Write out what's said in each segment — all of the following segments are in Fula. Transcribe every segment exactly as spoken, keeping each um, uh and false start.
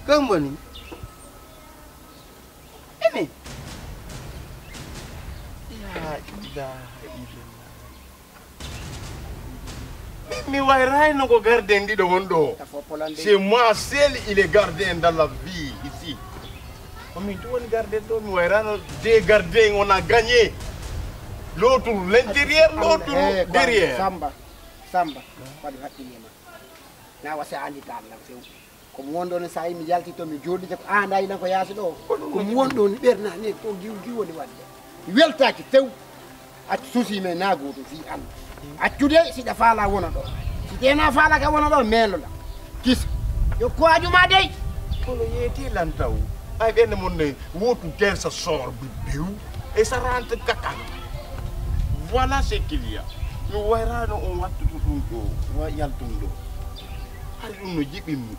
Kam woni? Emi. La ilaha illallah. Min mi wayrayno ko gardien ɗiɗo won ɗo. C'est moi seul il est gardien dans la vie ici. Ko min tu woni gardien ɗo, mi wayrano deux gardiens on a gagné. L'autre l'intérieur, l'autre derrière. Samba, Samba, waɗu haqqille ma. Na wasa andi tan lan few. Ko mi wonɗo ne sa'i mi yalti to mi joɗi ko an dayi nan ko yaasi ɗo. Ko mi wonɗo ni ɓerna ne ko giw giw woni waɗde. Mi weltaki few. Accu susi men na goto fi Allah. Accude siɗa fala wona ɗo. Si tena fala ka wona ɗo melola. Kis. Yo ko ajuma dey. Kono yeti lan taw. Ay ɓen mon ne wotu ter sa sor bi biw. E sa rentre kaka. Voilà ce qu'il y a. Mi wayrano on wattu ɗum ɗo. Wa yaltum ɗo. Hari ɗum no jiɓimmi.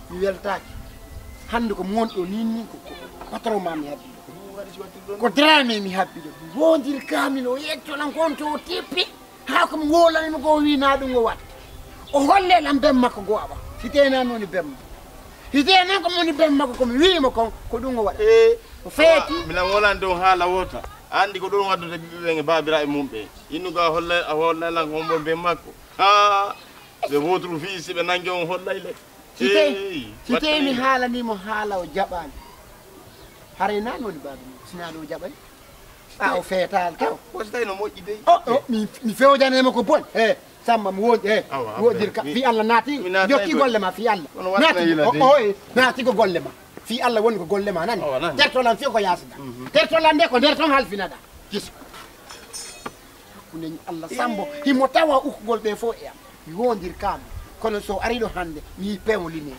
Mi weltaaki. Hannde ko mi woni ɗo nii nii ko, ko patron ma mi habbi ɗo. Ko Dramé mi habbi ɗo. Mi wondir kaamil o yetto lan kon to o tippi. Haa ko mi wolani mo ko o wi na ɗum o waɗa. O holle lan ben makko go awa. Si tena noon woni ben makko. Si tena noon ko mi woni ben makko ko mi wi mo kon ko ɗum o waɗa. Eh, o feeti. Milan wolande on haala wota. Andi ko ɗum waddude ɓiɓɓe ɓen e baabiraaɓe mum ɓe. Innu ga holle, a holle lan ko on ben makko. Ha, c'est votre fils, si ɓe nangi on hollay le. Si tawi, si tawi mi haalanii mo haala o jaɓaani. Haray naano woni baaba mum, si naano o jaɓay. A o feetaali taw. Ko si tawi no moƴƴi dey. O, o, mi, mi fewjanee mo ko bon. He, Samba mi wondi, he. Wodir ka, fii Allah naati, jokki golle ma fii Allah. Naati, o, o, e, naati ko golle ma. Fii Allah woni ko golle ma nani. Terto lan fii ko yaasi da. Terto lan de ko nder ton halfina da. Gis. Hakkunde Allah Sambo, himo tawa ukkugol ɓe fof e am. Mi wondir kam. Kono so ari ɗo hannde, mi yi pewo linete.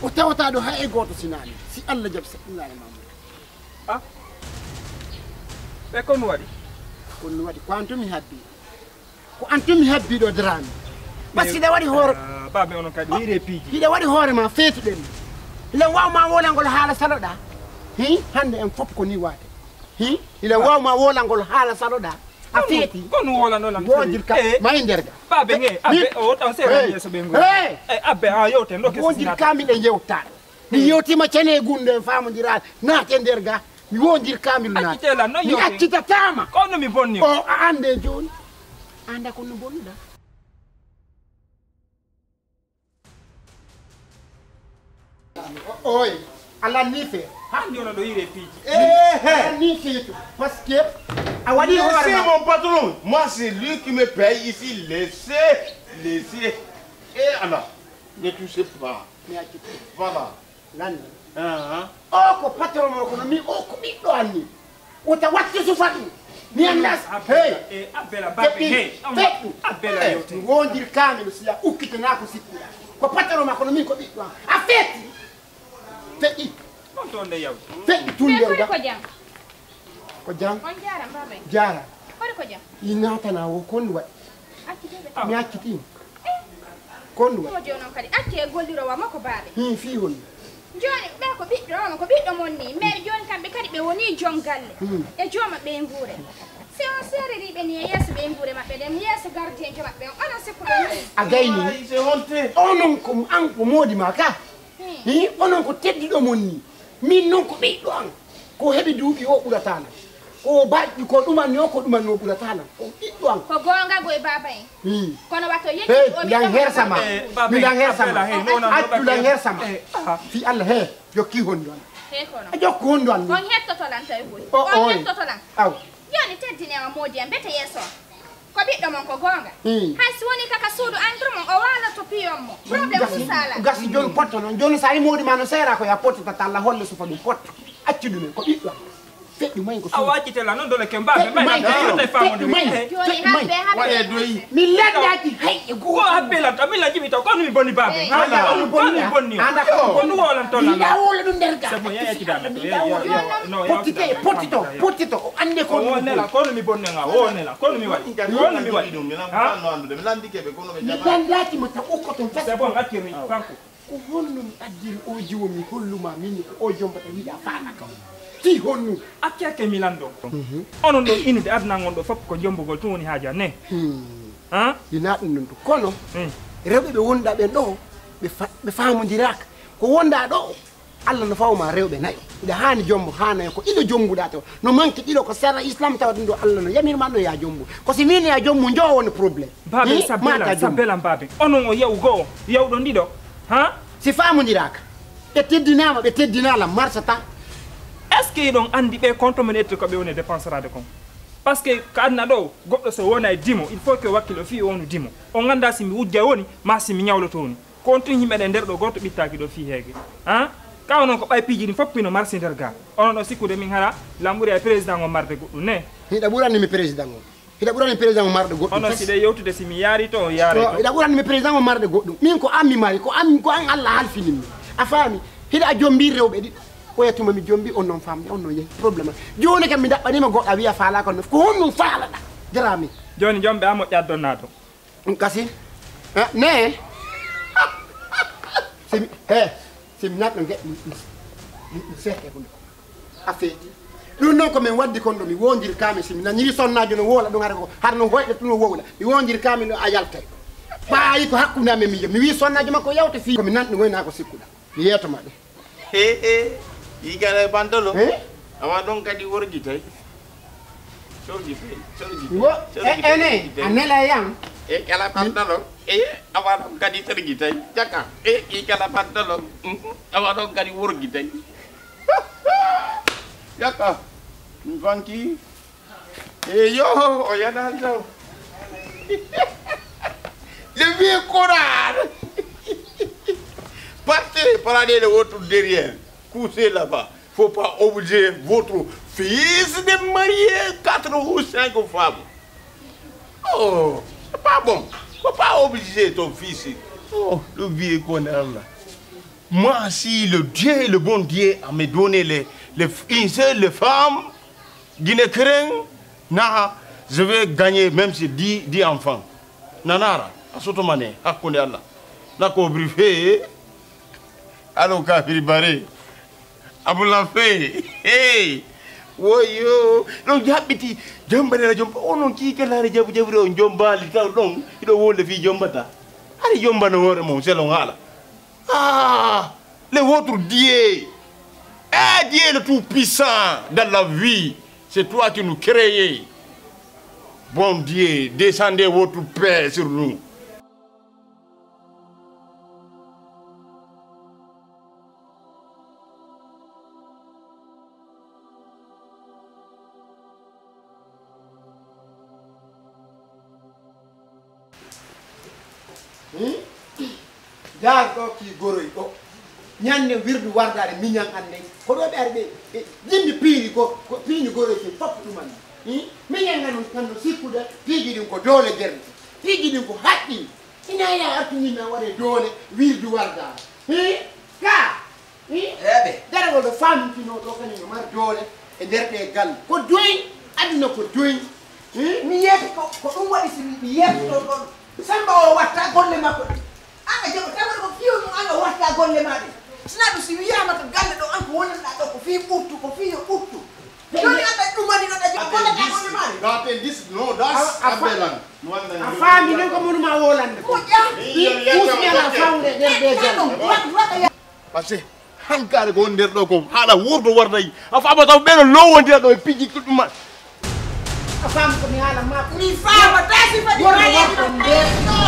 O tawata ɗo hay e gooto sinaani. Si Allah jaɓi saɗɗinaare ma mo. Ah. Ɓe ko mi waɗi? Ko mi waɗi, ko an tun mi habbi. Ko an tun mi habbi ɗo Dramé. Basi hiɗa waɗi hoore. Ah, baaɓe onon kadi, hiɗa waɗi hoore ma feetuɗen. Hiɗa waaw ma wolangol haala saloɗa. Hi, hannde en fof ko ni waade. Hi, hiɗa waaw ma wolangol haala saloɗa. A feeti. Ko no wolano lan. Wondir ka. May nder ga. Baaɓe nge, abbe o tan sera yeeso ɓe ngol. Eh, abbe a yewte ndokke. Wondir ka miɗen yewtaade. Mi yewtima cene gunde en faamodiraade. Naate nder ga. Mi wondir kaamilu naate. Accitela, no mi yewte. Accitatama. Kono mi bonni. O a ande jooni. Anda ko no bonnuɗa. Oy, a lanni fe. Hannde onon ɗo yire piiji. Ehe. A lanni fe to. Parce que a waɗi hoore ma. Laissez mon patron. Moi, c'est lui qui me paye ici. Laissez, laissez. Et alors, ne touchez pas. Mi acciti. Voilà. Lanni. Ah. O ko patron mo kono mi o ko ɓiɗɗo anni. Wota wattu sufa ɗum. Mi anndas. Hey. E abbela babe he. Feɗɗu. Abbela yewte. Mi wondir kaamel siya ukkitana ko sikkuɗa. Ko patron ma kono min ko ɓiɗɗo am. A fetti. Feɗɗi. Ɗon to nde yawti. Feɗɗi tun nder ga. Ko jam. Ko jam. On jaaram babe. Jaara. Hori ko jam. I natana o kon waɗi. Mi acciti. Kon ɗum. Mo jonon kadi acce e gollirowa makko baaɓe. Hin fii hon. Jooni ɓe ko ɓiɗɗo on ko ɓiɗɗo mon ni mais jooni kamɓe kadi ɓe woni joom galle e jooma ɓeynguure. Si on seeririiɓe ni e yeeso ɓeynguure maɓɓe ɗen yeeso gardienjo maɓɓe on onon sikkuɗon ni. A gayni. Onon ko an ko moodi ma ka. Hi onon ko tedduɗo mon ni. Min noon ko ɓiɗɗo an. Ko heɓi duuɓi o ɓurata lan. Ko baɗɗi ko ɗumanno ko ɗumanno ɓurata lan. Ko ɓiɗɗo an. Ko goonga goy baaba en. Hmm. Kono wato yejji o mi lan hersama. Mi lan hersama. Accu lan hersama. Fi Allah he jokki hondo an. He kono. A jokku hondo an. On hettoto lan tawi boy. On hettoto lan. Aw. Jooni teddinema moodi am mbete yeeso. Ko ɓiɗɗo mon ko goonga. Hmm. Hay si woni kaka suudu entre mon o waaloto piyon mo. Problème gasi, sala. Gasi jooni potto noon. Jooni so a yi moodi ma no seera ko ya potto tata Allah holle sufa ɗum potto. Accu ɗum en ko ɓiɗɗo am. Feɗɗu may ko suudu. A waccitela noon dole ke mbaaɓe may may ko suudu. Feɗɗu may. Jooni habbe habbe. Mi lanndaaki hay e gooto. Ko habbe lan to mi lanji mi taw kono mi bonni baaɓe. Anda kono mi bonni. Anda kono mi bonni. Kono wolan to lan. Ina wolo ɗum nder ga. C'est bon ya ya ci dame. Pottite pottito pottito o ande ko wonela kono mi bonnenga wonela kono mi waɗi kono mi waɗi mi lanndike ɓe kono ɓe mi lanndaki mo taw ukko ton fes c'est bon accumi kanko Ko honno mi addiri o jiwo mi holluma min ko o jombata wiɗa faala kam? Fii honno? Akke akke mi lanndo. Onon ɗo inude aduna ngon ɗo fof ko jombugol tun woni haaju an ne? Hmm. Han? Ina ɗum ɗum ɗum. Kono, hmm, rewɓe ɓe wonda ɓen ɗo, ɓe fa-, ɓe faamondiraaka. Ko wonda ɗo, Allah no fawma rewɓe nayo. Ina haani jombo, haanayo ko ilo jombuɗa taw. No manque ɗiɗo ko sera Islam tawa ɗum ɗo Allah no yamirma no ya jombu. Ko si min ya jombu, njo woni problème. Baabe, hmm? Sabela, mata jombu. Sabela baabe. Onon o yaw goo, yawɗon ɗiɗo. Han? Si faamondiraaka, ɓe teddinaama, ɓe teddinaala, marsata. Est-ce que hiɗon anndi ɓe compte men ette ko ɓe woni dépenseraade kon? Parce que ko aduna ɗo, goɗɗo so wona e dimo, il faut que wakkilo fii o wonu dimo. On ngannda si mi wujja woni, ma si mi ñawloto woni. Ko on tun yimɓe ɗen nder ɗo, gooto ɓittaaki ɗo fii heege. Han? Ka onon ko ɓay piiji ɗin fof pino marsi nder ga. Onon ɗo sikkude min hara, lan ɓuri ay président on marde goɗɗum ne? Hiɗa ɓurani mi président on. Hiɗa ɓurani président o marde goɗɗum. Onon si ɗe yewtude si mi yaari to, o yaare to. Hiɗa ɓurani mi président o marde goɗɗum. Min ko an mi mari, ko an, ko an Allah halfinin mi. A faami? Hiɗa jombi rewɓe ɗiɗo. Oya tuma mi jombi, on non famde, on non yehi. Problème. Jooni kam mi daɓɓanima goɗɗo, a wiya faala kon. Ko honɗum faalaɗa? Jarami. Jooni jombe a moƴƴa donnato. Ɗum kasi. Eh, ne? Si mi, he, si mi natno ge-, mi, mi, mi, mi sehke hunde. A feeti. Ɗum noon ko min waddi kon ɗo, mi wondirkaami, si mi nani sonnaajo no wowla ɗum, hara ko, hara no hoyɗa tun no wowla. Mi wondirkaami no a yaltay. Ɓaayi ko hakkunde amen miijo. Mi wii sonnaajo makko yawta fii ko mi nanɗi ngoy naa ko sikkuɗa. Mi yeeto ma ɗum. He, he, yi kala pantolo. He? Awa ɗon kadi worgitay. Sorgitay, sorgitay, wo, sorgitay, e, ene, sorgitay. A nela e yam. E kala pantolo. E, awa ɗon kadi sorgitay. Jaka. E, yi kala pantolo. Mhm. Awa ɗon kadi worgitay. Jaka. Mi fanki. E yo, o yadan taw. Le vieux Coran. Partez, prenez le vôtre derrière. Couchez là-bas. Faut pas obliger votre fils de marier quatre ou cinq femmes. Oh, c'est pas bon. Faut pas obliger ton fils. Oh, le vieux Coran là. Moi, si le Dieu, le bon Dieu, a me donné les, les, une seule femme, Guinée Kren, na, je vais gagner même si dix, dix enfants. Nanara, a soto mane, hakkunde Allah. Na ko bri fe, alo kafiri bare. Abula fe, hey, woyo, no jaɓɓiti, jomba nela jomba, onon ki kala re jabu jabu ro jomba li taw ɗon, iɗo wonde fi jombata. Hari jomba no wore mon, selon hala. Ah, le vôtre Dieu. Eh, Dieu le Tout-Puissant dans la vie. C'est toi qui nous créé. Bon Dieu, descendez votre paix sur nous. Hmm? Njaar ɗo ki goroy ɗo. Ñande wirdu wardaade miñan an nden. Ko ɗo ɓe ari ɓe, ɓe jimmi piiri ko, ko piindi goroy ki fof ɗuman. Hmm? Miñan nan kan no sikkude piiji ɗin ko doole jerde. Piiji ɗin ko haɗɗi. Ina ya artu min na waɗe doole wirdu wardaade. Hmm? Ka Eɓe. Daragol ɗo faamtinoo ɗo kañum no mari doole e nder ɗee galle. Ko doy, aduna ko doy. Hmm? Mi yeeti ko, ko ɗum waɗi si mi, mi yeetotoo ɗoon. Samba o watta golle makko ɗe. An a jaɓa tawata ko fiyo ɗum an o watta golle ma ɗe. Sina ɗum si wiyaama to galle ɗo an ko wonanɗaa ɗo ko fii ɓuttu, ko fii yo ɓuttu. Jooni an a ɗumani ɗo a jaɓa golle ma golle ma ɗe. Rappel dix, no, das, a, a fa-, abelan. A faami non ko monuma wolande ko. Moƴƴa. Ɗi kusɓe ana fawde e nder ɗee galle. Parce que hankaare ko woni nder ɗo ko haala wuurdo wardayi. A faama taw ɓeɗo lowondira ɗo e piiji ɗuɗɗuma. A faami ko mi haala ma ko. Mi faama tasi fadi. Worɓe warɓe nder.